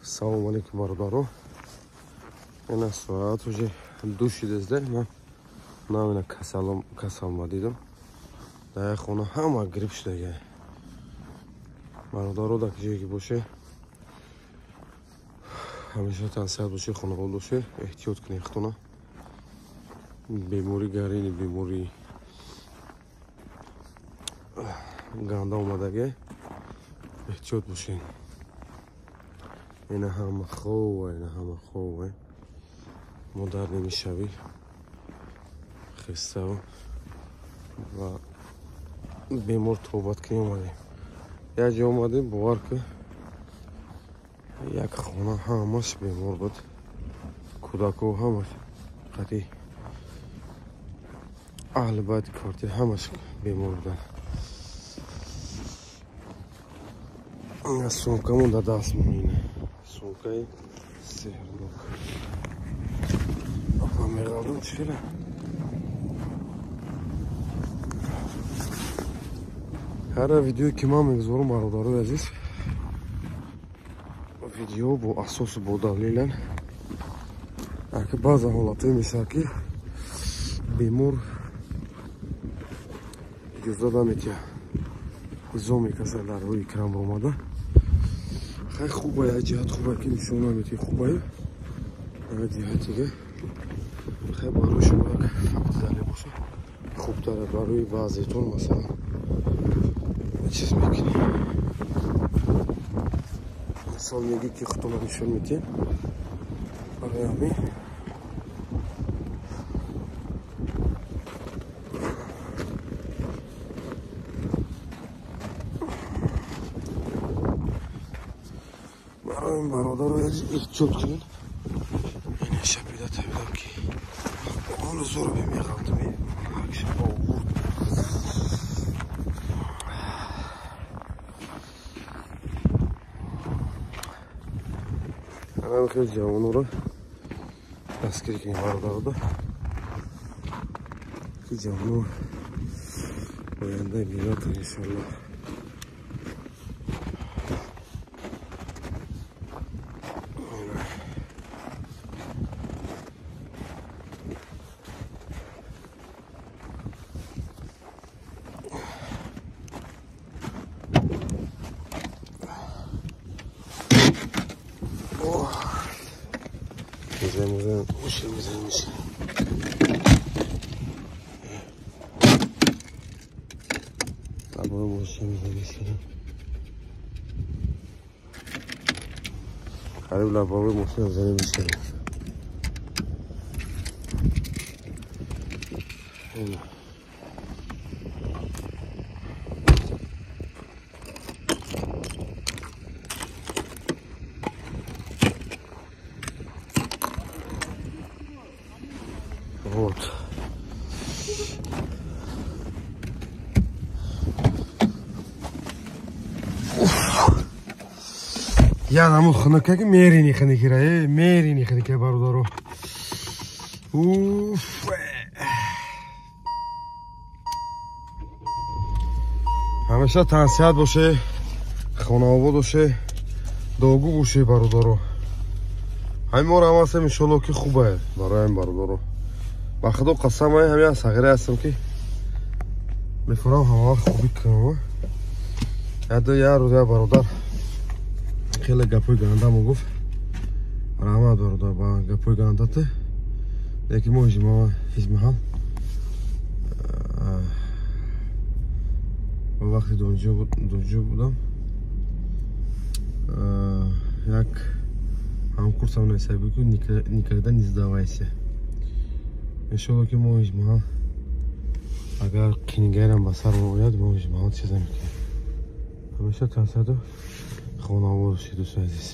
Салом алейкум, бародаро. Ина соат уже 2 шидезде. Ман намина касалма дидам. Дар як хона ҳама грипп шудага. Бародаро, дар ҷое ки боше, ҳамеша тансиҳат боше, хонавод боше, эҳтиёт кунед худтона. Беморӣ гарини беморӣ ганда омадаге, эҳтиёт бошед. Ина ҳама хова, ина ҳама хова. Мо дар немишавӣ хестав ва бемор тобат кунем омадем. Як ҷо омадем, бовар ки як хона ҳамаш бемор буд. Кӯдако ҳамаш қатъи аҳли байти квартира ҳамаш бемор буданд. Сумкамон дар даст монина. Сумкаи сеҳрнок. Апа меғалдам чира. Ҳар видеое ки ман мегузорам, бародарои азиз, видео бо асосу бо далелан. Аки баъзан ҳолатҳое мешавад, ки бемор иҷоза наметиҳад, изо мекасад дар рӯи экран баромада. Хай хуба, як ҷиҳат хуба ки нишон наметиҳӣ, хубаю як ҷиҳат дига хай барои шумо як факти далел боша хубтара. Барои баъзетон масалан чиз мекунӣ, мисол мегӣ ки худтона нишон медиҳем. Барои ҳамин барои бародаро эҳтиёт кунед. Ина шабида табидам ки ҳоло зор бемеғалтам овурд. Ана хел ҷавонора дастгирӣ кунем, бародарода, ки ҷавоно ояндаи миллатан иншоаллоҳ. Қариб лабовой мошина занем мешавем. Вот. Я намуд хунука ки мерини хунукира, мерини хунука, бародаро. Уф. Ҳамеша тансиҳат боше, хонаобод боше, дуогӯ боше, бародаро. Ҳамин моро ҳам ҳастем, иншоалло ки хубае барои ҳамин бародаро. Ба худо қасам, ҳамин сағире ҳастам ки мефурам ҳамавақт хубӣ кунам. Як рӯз як бародар хеле гапои гандамо гуфт. Раҳмат, бародар, ба гапои гандате. Лекин мо ҳеҷ маҳал вақти донишҷӯ будам, як ҳамкурсам нависа буд, ки никогда не сдавайся. Иншоалло ки мо ҳеҷ маҳал агар қинигарам ба сар ояд, мо ҳеҷ маҳал чиз намекунем. Ҳамеша тансаду хонавод бошед, дӯстони азиз.